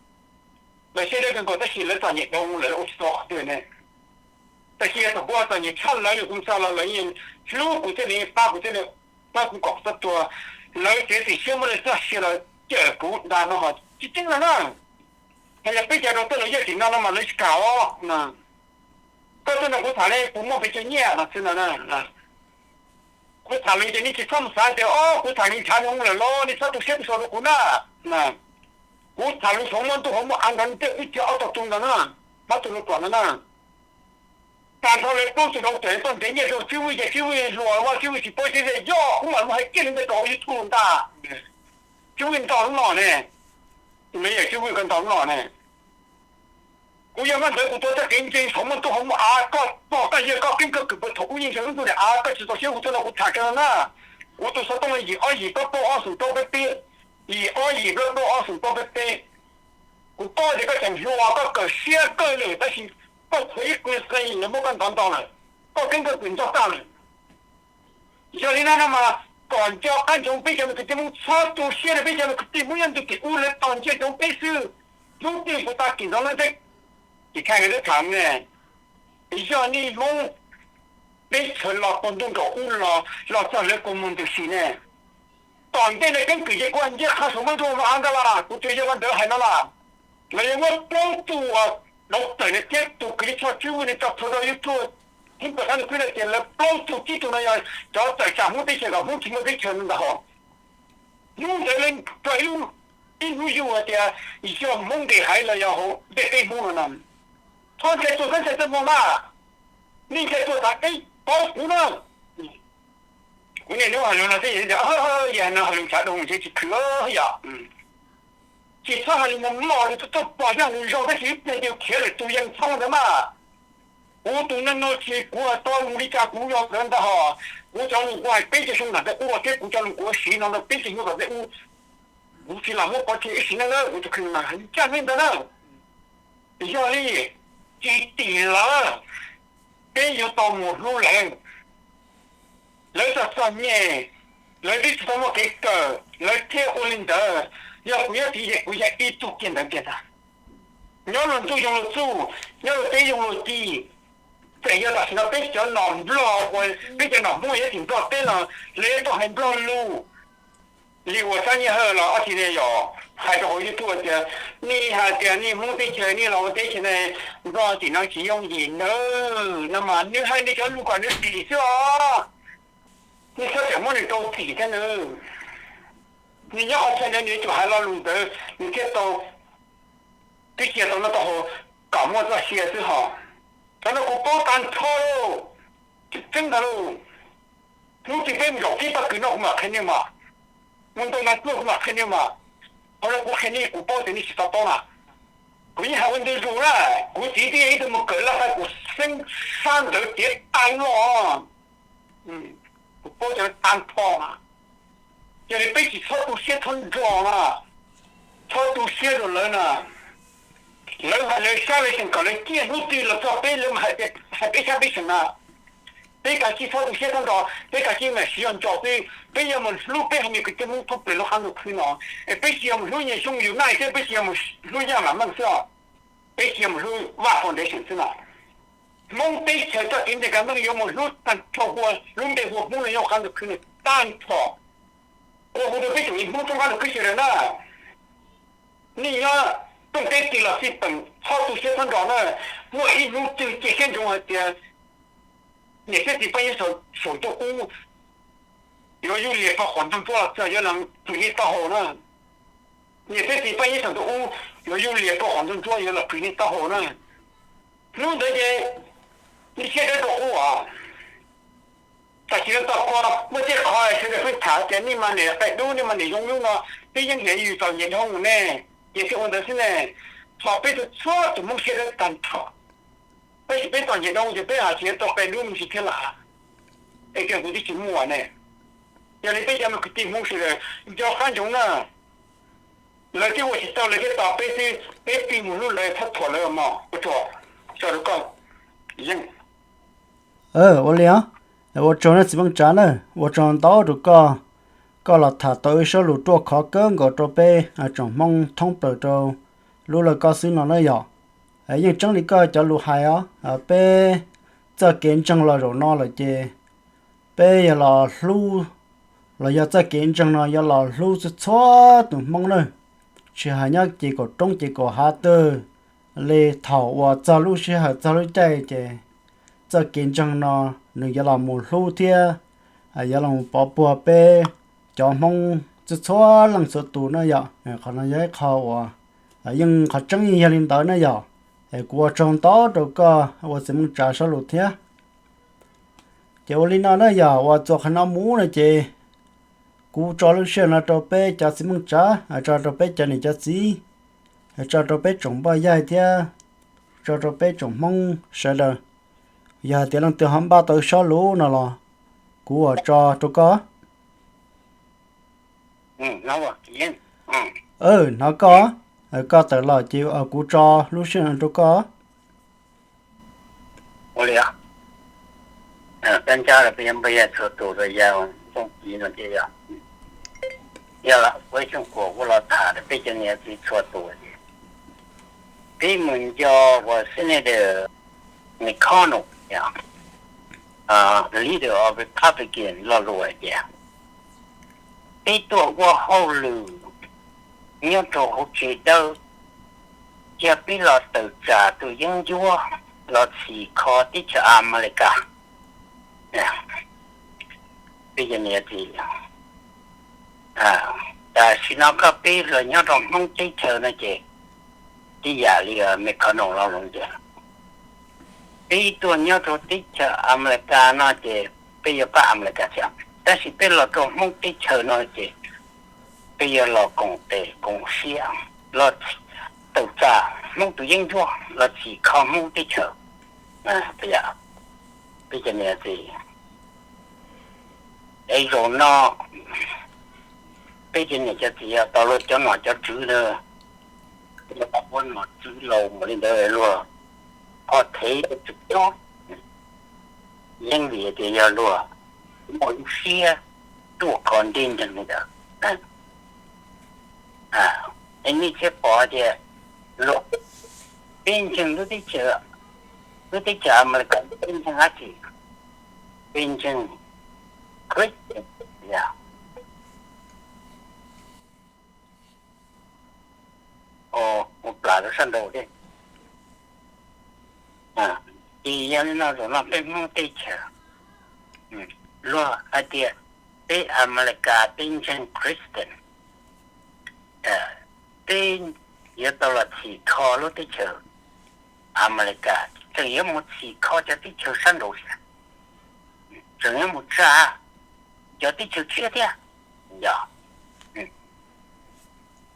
lawv siab dawb kawg nkaus tab sis lawv txom nyem dhau lawv ua tsis tau qhov twg ne. Tab sis yog thaum kuv txom nyem tshaj lawv, kuv txog los lawv yeej hlub kuv thiab lawv yeej pab kuv thiab lawv pab kuv kom kuv txhob tuag. Lawv txiav txim siab muab lawv txoj sia los cawm kuv dag no ho tsis tseeb no na. Yog peb cov rau tuaj los yog tim no no mas lawv tsis kam os. Koj tuaj no kuv tham li kuv muaj pes tsawg nyiaj no xwb no. Kuv tham li ces nej tsis txhob mus xav tias ob kuv tham li ntshav zoo lawm los nej txhob tu siab tu so rau kuv na. Kuv tham li hauv muaj ntuj hauv muaj av nrog nej tej wb thiab ob tog tu ntawd na, ob tug los kom no na. Tag nrho lawv plaub tug rau tseem tuaj ntev nyiaj rau Tswv Vwj ces Tswv Vwj hluas ua Tswv Vwj tsis paub txiv ze yog kuv mam mus hais kiag li ntawd rau hauv YouTube ntag. Tswv Vwj ntog lub no ne, me yawm Tswv Vwj ko ntog lub no ne. Kuv yog nyob ntawd kuv tuav txoj kev ntseeg hauv muaj ntuj hauv muaj av, koj pog koj yawg koj keeb koj kwm puag thaum ub yeej zoo lub ntuj daim av, koj tsis txaus siab hu tuaj no kuv tham kawg no na. Kuv tus xov tooj yim ob yim plaub plaub ob xoom plaub peb peb, yim ob yim plaub plaub ob xoom plaub peb peb. Kuv paub tias koj tseem hluas koj kawm siab kawg lawm tab sis koj tshuav ib qho qe lawv muab koj ntov nto lawm, koj keeb koj kwm nto tag lawm. Yog li no no mas kom nco qab ntsoov peb cov me kwv tij Hmoob txhob tu siab rau peb cov me kwv tij Hmoob nyob ntu tim ub lawv tos ntsia ntsoov peb xwb. Hnub twg kuv tag kis ntxoov lawv thiab, ces khaj nkawd twb tham ne, yog nej Hmoob teb chaws los puag ntuj nraum ub los los txog lawv kua muag ntws si ne. Tom ntej no keeb kwm ces kuv nce qhov saum muaj ntuj muaj av ntag las, kuv tsuas yog ua ntawd hais no las. Los yog muab plaub tug uas dauv tawm no thiab tus kwv tij Tswv Vwj no tso plhuav rau YouTube, Hmoob tawm qab ntuj khwb no tias lawv plaub tug tsib tug no yog cov tawm tsam Hmoob teb chaws kom Hmoob tsis muaj teb chaws no ntag hos. Hnub ntawd lawv tso ib lub, ib hnub yug hais tias yog Hmoob nqis haiv los yog hauv ntiaj teb Hmoob no na. Txhob ntshai tuag, txhob ntshai txaj muag mas, nej ntshai tuag tas peb paub kuv na. Kuv niaj hnub hais lus no thiab, yog no hais lus ntshav dhau ces tsis khwv yom. Tsis txhob hais lus mos mos li, tuaj pom thiab hais lus zoo tab sis ib pliag ces khiav lawm tus yeej txhob ntawd mas. Kuv tus neeg no ces kuv hais tau mus li cas kuv yog ntawd ntag hos. Kuv cov lus kuv hais peb caug xyoo nram ntiaj ub los thiab kuv cov lus kuv ua siv no ntawm peb caug xyoo tom ntiaj ub, kuv tsis lam muab pov tseg ib sim neej na, kuv tus kheej mas hais ncaj neb ntawd na. Yog li, tsis tim lawv, peb yuav tau mus hlub lawv. Lawv txom txom nyem, lawv twb tsis tau muaj kev kawm lawv thiaj ua li ntawd. Yog kuv nyob tid ces kuv yog ib tug kiag ntawd tiag ntag. Nyob luag ntsuj zoo luag txuj, nyob luag teb zoo luag ci. Txawm yog tam sim no peb cov nom Nplog uas peb cov nom Hmoob nyob tim Nplog teb no, lawv yuav tuaj hais Nplog lus li uas Xab Nyiaj Hawj los ob tsi ne yom, hais rau hauv YouTube tias, nej hais tias nej Hmoob teb chaws nej los ua teb chaws ne, Nplog tim no tsis yooj yim nawb no mas nws hais nws cov lus kom nws txim xwb os. Nej txhob tseem muab nws rau txim thiab nawb. Nws nyob qhov chaw ntawd nws yuav tsum hais lo lus ntawd nws thiaj tau, twb cia tau noj tau haus kom muaj txoj sia xwb hos. Cov no kuv paub tag nrho lauj, tseeb tseeb ntag lauj. Hnub twg peb mus zaum tib pab kws noj kuv mam qhia nej mas, mus ntaus nas tsuag kuv mam qhia nej mas. Qhov no kuv qhia nej kuv paub tias nej tsis to taub na. Kuv yeej hais ua ntu zus na, kuv txiv twb yog ib tug mus kawm laj qai kuv xeeb sab ntawd tiav tag loj. Kuv paub cov no tag nrho mas. Yog li peb tsis txhob tu siab txhob nrog na, txhob tu siab rau lawv na. Lawv hais lawv sab lawv seem kom lawv ciaj, hnub twg los txog peb lawv mas hais peb sab peb seem na. Peb kav tsij txhob tu siab txhob nrog, peb kav tsij mam siv zog nco xwb, peb yuav mus hlub peb haiv neeg kwv tij Hmoob thoob plaws lub qab ntuj khwb no, es peb tsis yog mus hlub Nyiaj Xyooj Yus Naj thiab peb tsis yog mus hlub Yaj Mam Meej xwb os, peb tsis yog mus hlub Vaj Foundation xwb no. Hmoob teb chaws txoj kev ntseeg kav meej yuav mus hlub tag nrho hu lub npe hu ua Hmoob no nyob qab ntuj khwb no tag nrho. Ua hu rau peb tsoom Hmoob thoob qab ntuj khwb sawv daws na, nej nyob rooj teb twg los xij peem txhob tu siab txhob nrog na. Muaj ib hnub twg cia siab ntsoov hais tias niam thiab txiv peb nyob saum ntuj ub yuav yuj lias rau qhov ntuj ntsuab los txog yuav los pw nej taub hau na. Niam thiab txiv peb nyob saum ntuj ub yuav yuj lias rau qhov ntuj ntsuab yuav los pw nej taub hau na. Hnub ntawd ces nej siab dawb rau qub os. Tam sim no tom ko muaj tej qhov sawv daws pheej tham tias nej mas niam qia dub, nej mas niam zoo dub no, peb yeej hais yus txom nyem dhau ne, ces thiaj ua ntawd xwb ne. Thaum peb txhua tus Hmoob siab dawb tag nrho, tab sis peb txom nyem dhau ces peb hais tias tau qia dub me ntsis thiab lam, es kiag kuv twb tsis muaj ne. Yog li peb cov me kwv tij Hmoob sawv daws nco qab ntsoov na, lawv twb ua tsis tau lawv thiaj tos peb xwb, peb pheej mus hlub lawv txhob thuam lawv mog. Ua tsaug, tso rau koj, Yeej. Ua li os, ua tsaug nawb txiv Meej Tsav na, ua tsaug ntau rau koj, koj los tham tau ib suab lus ruaj khov kawg nkaus rau peb tsoom Hmoob thoob plaws rau lub lawv koj xwb no na yom. Yeej tseeb li koj cov lus hais os, peb txoj kev ntseeg los zaum no lawm ces peb yog los hlub, los yog txoj kev ntseeg no yog los hlub txhua txhua tus Hmoob na. tsis hais nyob ces kaum roob ces kaum hav twg li, thaum uas txog lub sij hawm txog lub caij ces txoj kev ntseeg no nws yuav los mus hlub thiab yuav los mus pov puag peb cov Hmoob txhua txhua leej txhua tus na yom. Qhov no yog ib qho uas yeej qhov tseeb yeej yog li ntawd na yom. Es kuv ua tsaug ntau rau koj ua txiv Meej Tsav sab lus thiab. Ces ua li no na yom, uas txuas qhov no mus no ces kuv tso lub sij hawm no rau peb cov txiv Meej Tsav, tso rau peb cov niam cov txiv, tso rau peb tsoom npoj yaig thiab tso rau peb tsoom Hmoob sawv daws. Yog hais tias leej twg ho npaj tau sab lus no los kuv uas tso rau koj. Hnov koj, koj tawm los ces kuv tso lub sij hawm no rau koj. Ua li, peb ncab rau peb cov npoj yaig txhua tus rau yav xyoo tiv no ces yog, yog lam ua ib xyooj kuas kuv los tham rau peb cov niam txiv txhua tus ces peb mus nco uas Senator McConnell, leader of Republican lo lus hais tias peb tuaj ua hauj lwm nyob rau hauv tsev dawb, cia peb los tawm tsam tus yeeb ncuab los txhim kho teb chaws Amelikas. Peb cov niam txiv, tam sim no koj peb los nyob rau Hmoob teb chaws no ces tib yam li McConnell lo lus tias peb tuaj nyob rau teb chaws Amelikas no ces peb yuav pab Amelikas thiab, tab sis peb los rau Hmoob teb chaws no ces peb yuav los koom tes koom siab los tawm tsam Hmoob tus yeeb ncuab los txhim kho Hmoob teb chaws. Peb cov niam txiv, es zaum no peb cov niam cov txiv tau luag cov nom cov tswv na, luag tau ua nom tswv laus mus li ntawd luag ho thev tswv cob, yeej vim tias yog luag muaj lub siab tuaj kho ntiaj ntseeg li ntawd. Es nej thiaj pom tias luag, peb ntseeg lub teb chaws, lub teb chaws Amelikas peb ntseeg dab tsi? Peb ntseeg Christian, yog ua plam rau sab nraud thiab. Ces yog li no zaum no peb Hmoob teb chaws, luag hais tias peb Amelikas peb ntseeg Christian, peb yuav tau los txhim kho lub teb chaws Amelikas, tseem yuav mus txhim kho cov teb chaws sab nraud, tseem yuav mus tsa cov teb chaws tshiab thiab. Yog,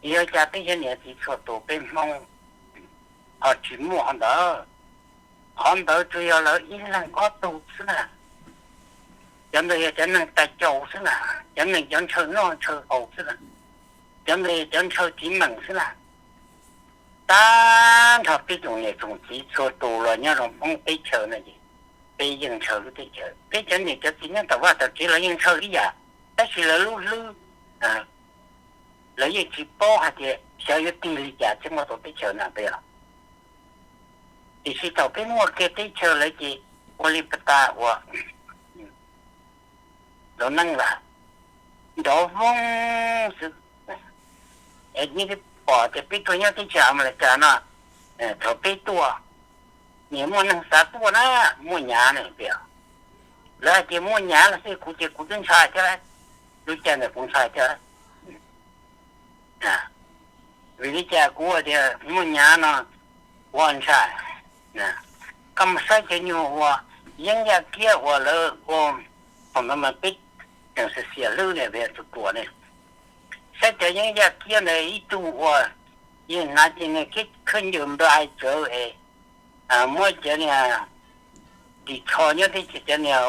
yog cas peb cov niam txiv txhua tus peb Hmoob ho tsis muaj qhov ntawd? Qhov ntawd tsuas yog lawv ib leeg ob tug xwb na. Cov ntawd yog cov neeg tais caus xwb na, cov neeg cov ntshaw noj ntshaw haus xwb na, cov ntawd yog cov ntshaw txiv meem xwb na. Tag nrho peb tsoom niam tsoom txiv txhua tus los nyob rau Hmoob teb chaws no ces peb yeej ntshaw lub teb chaws. Peb cov niam cov txiv nyob tom vaj tom tsev los yeej ntshaw ib yam, tab sis lawv lub hlwb, lawv yeej tsis paub hais tias xyov yuav tig li cas thiaj muaj tau teb chaws na peb os. Tiam sis thaum peb muaj kiag teb chaws lawm ces ua li pas tas uas lub neej lam nrov voog xwb. Nej pom tias peb tuaj nyob teb chaws Amelikas no, thaum peb tuaj, nyias muaj neeg xav tuaj na, muaj nyav ne tias, lawv hais tias muaj nyav los xij kuv ces kuv twb ntshai thiab, lub caij ntawd kuv ntshai thiab. Vim li cas kuv tias muaj nyav no kuv ntshai? Koj mus saib cov nyuag uas yeeb yaj kiab uas lawv ua, thaum ntawd mas peb tseem xiam xiam hlwb ne, peb tus tuam ne, saib cov yeeb yaj kiab ntawd ib tug uas yus hnav ces nws khab ncaws nplai tsawv es muab cov niag ris tsho nyob teb chaws, cov niag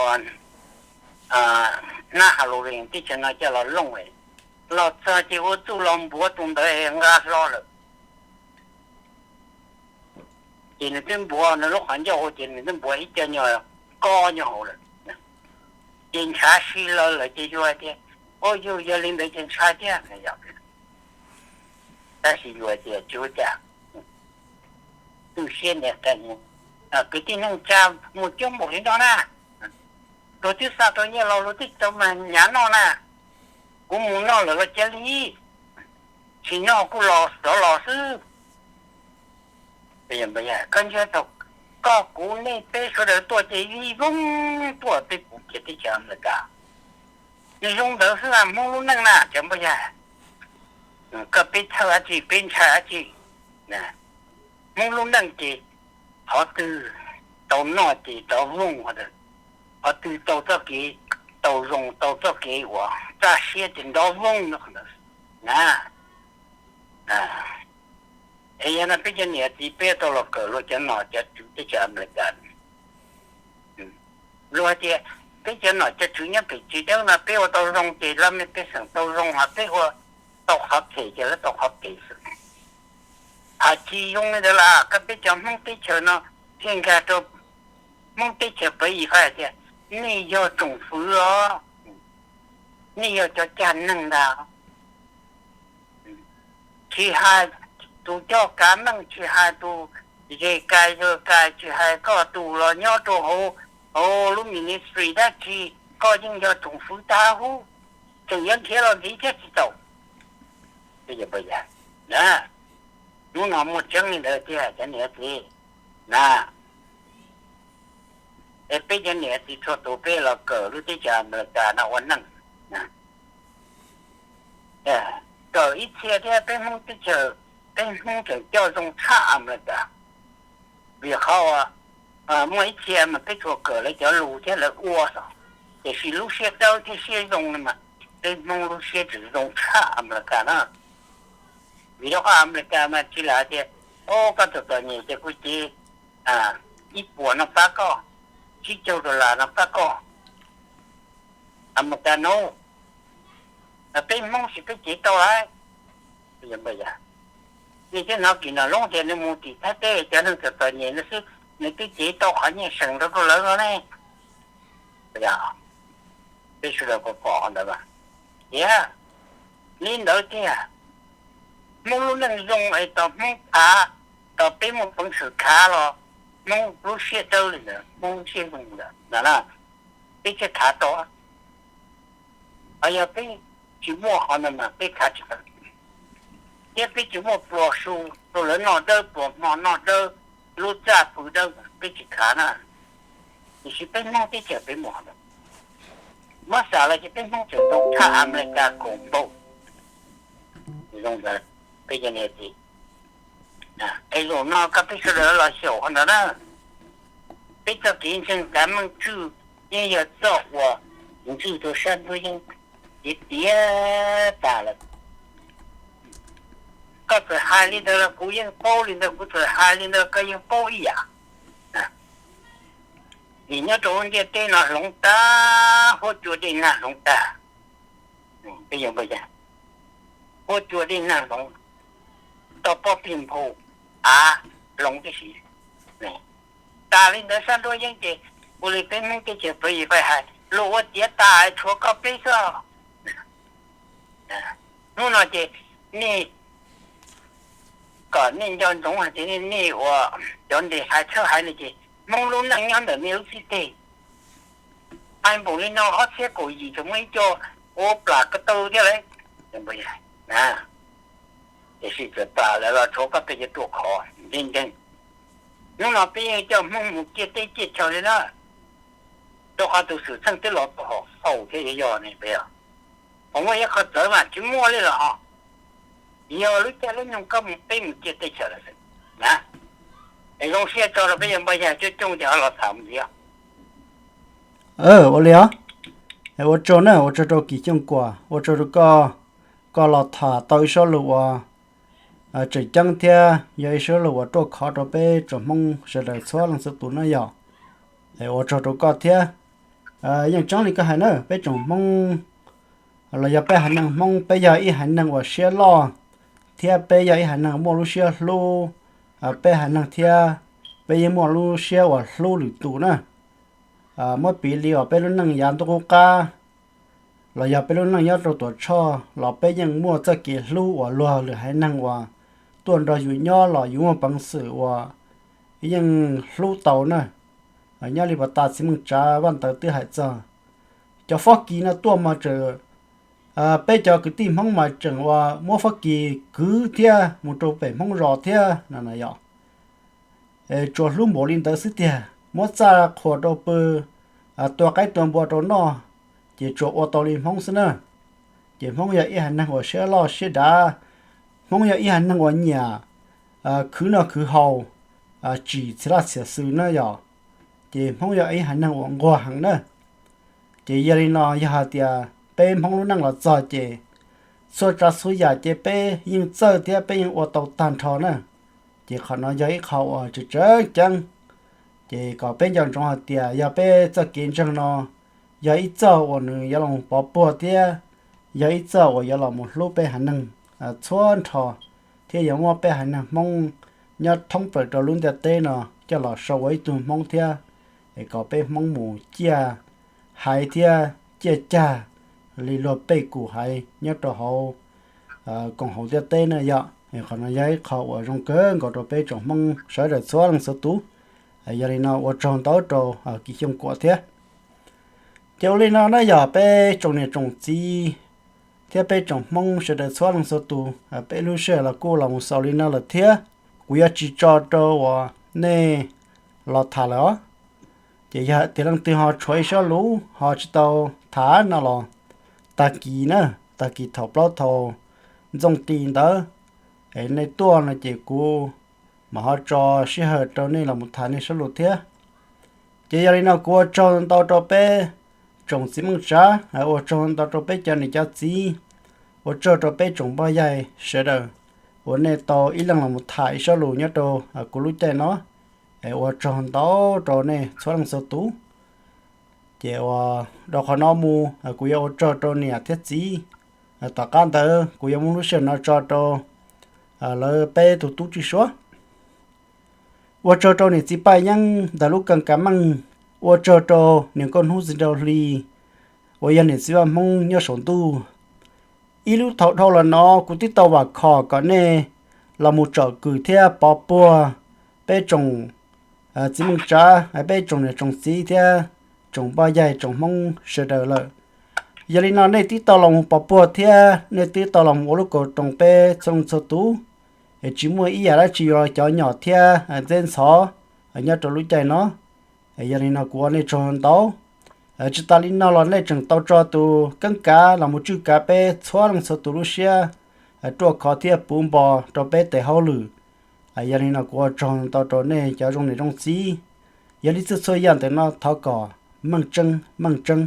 hnab Halloween teb chaws no coj los looj, los txog ces ua txuj los npuav tus ntawd nqa hlo lawm. Ces nws twb npuav nws lub qhov ncauj hauv ces nws twb npuav ib co nyuag kob nyob hauv lawm. Ces ntshav si lawv lawm ces yus hais tias, o, yus yog li ntawd ces ntshai thiab. Tab sis yus hais tias tsis ua cas, tu siab niam, kwv tij neej tsa mus coob npaum li no na, luag twb xa tau nyiaj los luag twb tau mas nyav noj na, kuv mus noj lawm los cia li. tsis noj kuj los rov los xwb. Koj ntsia thaum koj kuv nej peb sawv daws tuaj ces vij voog tuaj peb kuv kiag teb chaws Amelikas. Nws zoo ntawd xwb, Hmoob lub neej na cov npawg yawg. Koj peb txhawj dab tsi, peb ntshai dab tsi? Hmoob lub neej ces qhov twg tau noj ces rov voog, qhov twg tau txoj kev, tau zoo, tau txoj kev uas txaj siab ces nrov voog no na. Es yog no peb cov niam txiv peb tau los kawm luag cov nom cov tswv teb chaws Amelikas. Luag hais tias peb cov nom cov tswv nyob pem tsev dawb no peb ua tau zoo ces lawv me pej xeem tau zoo, ho peb ua tau qhov phem ces lawv tau qhov phem xwb. Hais tsis zoo li ntawd las, koj peb cov Hmoob teb chaws no thiaj nkag rau Hmoob teb chaws pawv yim hais tias nej yog tsoom fwv os, nej yog cov cag neeg ntag. Tsis hais tus coj kav neej, tsis hais tus zes kais zog kais, tsis hais koj tus los nyob rau hauv, hauv lub ministry dab tsi, koj yeej yog tsoom fwv tag huv, tseem yuav nrhiav los ntxiv thiab tsis tau. Hnub no muaj tseeb li ntawd tiag cov niam txiv na. Es peb cov niam txiv txhua tus peb los kawm lub teb chaws Amelikas no ua neej. Kawm ib txhia thiab peb Hmoob teb chaws, peb Hmoob tseem coj zoo tshaj Amelikas. Vim qhov uas muaj ib txhia mas peb tsuas kawm lawv cov lus thiab lawv ua xwb, tiam sis lub siab dawb thiab siab zoo no mas peb Hmoob lub siab tseem zoo tshaj Amelikas na. Vim rau qhov Amelikas mas tsis lam tias, o, koj txom txom nyem ces kuv cev ib puas no pab koj, tsib caug dollar no pab koj. Amelikas no, peb Hmoob sis peb cev tau lawm. Nej twb hnov Kim Nom Loob tias nws mus tim Thaib teb cov neeg txom txom nyem no xwb nws twb cev tau qhov nyiaj seem rau rau lawv no ne. Peb sawv daws pom pom ntawd mas, tias li ntawd tiag. Hmoob lub neej zoo es tos Hmoob khav, tos peb muaj peev xwm khav los Hmoob lub siab dawb li ntawd, Hmoob lub siab zoo li ntawd na, peb thiaj khav tau. Ho yog peb tsis muaj qhov ntawd mas peb khav tsis tau, thiab peb tsis muaj pluas su rau lawv noj dawb, pluas hmo noj dawb, lub txaj pw dawb, peb tsis khav na. Tiam sis peb Hmoob teb chaws peb muaj qhov ntawd, muab xav los ces peb Hmoob tseem zoo tshaj Amelikas koom npaum. Zoo ntawd peb cov niam txiv, es zaum no koj peb sawv daws los xyaum qhov ntawd na. Peb txoj kev ntseeg kav meej tswj yeej yog txoj uas ntxwg rau sab ntuj yeej tiav tiav tas lawm. Koj txawm hais li ntawd los kuv yeej paub li ntawd, kuv txawm hais li ntawd koj yeej paub ib yam. Vim nyob rau lub ntiaj teb no hloov tag, huab cua dej nag hloov tag. Peb yuav npaj yag, huab cua dej nag hloov, toj pob pij nphau av hloov tib si. Tas li ntawd sab nruab yeeb ces ua li peb Hmoob teb chaws pawg yim peb hais, luag ua tiav tas tshuav koj peb xwb. Hnub no ces nej kom nej nco ntsoov hais tias nej ua cov ntes hais tshawb hais no ces Hmoob lub neej nyob ntawm nej lub txij teg. Hais npaum li no ob txhiab kaum yim tseem muaj ib co ua plam ko taw thiab lauj. Tiam sis txawm tas lawm los tshuav koj peb yuav tuaj khov ntseeg ntseeg. Hnub no peb yeej coj Hmoob mus ciaj teb ciaj chaw li na, rau qhov tus xwm txheej twb los tau hom faus thiab yog ne peb. Ho muaj ib qho txawv mas tsis muaj li los ho, yog lub caij lub nyoog koj mus peb mus ciaj teb chaws lawm xwb na. Es zoo siab tso rau peb yuav npaj yag coob coob ces ho los tham mus ntxiv. Ua li os. Ua tsaug na, ua tsaug rau Kim Xyooj Kuam, ua tsaug rau koj, koj los tham tau ib suab lus uas tseem ceeb thiab yog ib suab lus uas ruaj khov rau peb tsoom Hmoob sawv daws txhua leej txhua tus na yog. Es ua tsaug rau koj thiab. Yeej tseeb li koj hais na, peb tsoom Hmoob los yog peb haiv neeg Hmoob peb yog ib haiv neeg uas siab loj, thiab peb yog ib haiv neeg muaj lub siab hlub peb haiv neeg thiab peb yeej muaj lub siab uas hlub lwm tus na. Muab piv li uas peb lub neej yav ntuj qub qab los yog peb lub neej nyob rau tuam tshoj los peb yeej muaj txoj kev hlub uas luag lwm haiv neeg uas tuaj nrog yus nyob los yus muaj peev xwm uas yeej hlub tau na. Nyob li puas tas txiv Meej Tsav Vaj Ntawv twb hais txog cov Fab Kis no tuaj mas tseem Peb cov kwv tij Hmoob mas tseem ua muab Fab Kis kwv thiab mus rau pem Hmoob zos thiab no no yom. Tsuas hlub npaum li ntawd xwb tiag, muab txaj qhuas rau pw, tua qaib tua npua rau noj, ces tsuas ua tau li Hmoob xwb na. Ces Hmoob yog ib haiv neeg uas siab loj siab dav, Hmoob yog ib haiv neeg uas nyiam khwv noj khwv haus, tsim txiv laj txiav xwm na yom. Ces Hmoob yog ib haiv neeg uas nquag heev na. Ces yog li no yog hais tias peb Hmoob lub neej los txog ces txhua tsav txhua yam ces peb yeej txawj thiab peb yeej ua tau tag nrho na. Ces qhov no yog ib qho uas tseem tseem ceeb. Ces kom peb nco ntsoov hais tias yog peb txoj kev ntseeg no yog ib txoj uas nws yuav los pov puag thiab yog ib txoj uas yuav los mus hlub peb haiv neeg txhua nrho, thiab yuav muab peb haiv neeg Hmoob nyob thoob plaws rau lub ntiaj teb no coj los sau ua ib tug Hmoob thiab, es kom peb Hmoob mus ciaj haiv thiab ciaj cag li luag pej kum haiv nyob rau hauv koom haum ntiaj teb na yom. Qhov no yog ib qho uas zoo kawg nkaus rau peb tsoom Hmoob sawv daws txhua leej txhua tus. Yog li no ua tsaug ntau rau Kim Xyooj Kuam thiab. Ces ua li no na yog peb tsoom niam tsoom txiv thiab peb tsoom Hmoob sawv daws txhua leej txhua tus, peb lub sij hawm los kuj los mus xaus li no lawm thiab. Kuv yuav tsis tso rau uas nej los tham lawm os. Ces yog tias leej twg ho tshuav ib sob lus ho tsis tau tham no los tag kis na, tag kis thaum plaub thaum ntxooj ti ntawd, es nej tuaj no ces kuv mam ho tso sij hawm rau nej los mus tham nej sob lus thiab. Ces yog li no kuv ua tsaug ntau rau peb tsoom txiv Meej Tsav, ua tsaug ntau rau peb cov niam cov txiv, ua tsaug rau peb tsoom npoj yaig sawv daws uas nej tau ib leeg los mus tham ib sob lus nyob rau kuv lub caij no. Es ua tsaug ntau rau nej txhua leej txhua tus. Ces ua rau qhov no mus kuv yuav ua tsaug rau niam thiab txiv. Tom qab ntawd kuv yuav muab lub sij hawm no tso rau lawv peb tus tub Tswj Suab. Ua tsaug rau niam txiv Paj Yeeb ntawm lub kawm kav meej, ua tsaug rau niam nkauj hnub txiv nraug hli uas yog niam txiv Vaj Hmoob nyob saum ntuj. Ib lub thaum dhau los no kuv twb tau vam khom kom nej los mus tsom kwm thiab pov puag peb tsoom txiv Meej Tsav, peb tsoom niam tsoom txiv thiab tsoom npoj yaig tsoom Hmoob sawv daws lawm. Yog li no nej twb tau los mus pov puag thiab nej twb tau los mus ua lub kaus roos peb txhua leej txhua tus, es tsis muaj ib yam dab tsi yuav cov nyom thiab ntxeb ntxhov nyob rau lub caij no. Yog li no kuv ua nej tsaug ntau. Tsis tas li no los nej tseem tau tso tus keeb kav los mus tswj kav peb txhua leej txhua tus lub siab ruaj khov thiab puv npo rau peb tes hauj lwm. Yog li no kuv ua tsaug ntau rau nej cov zoo niam zoo txiv. Yog li txhua txhua yam ntawm no thov kom meej tseeb meej tseeb.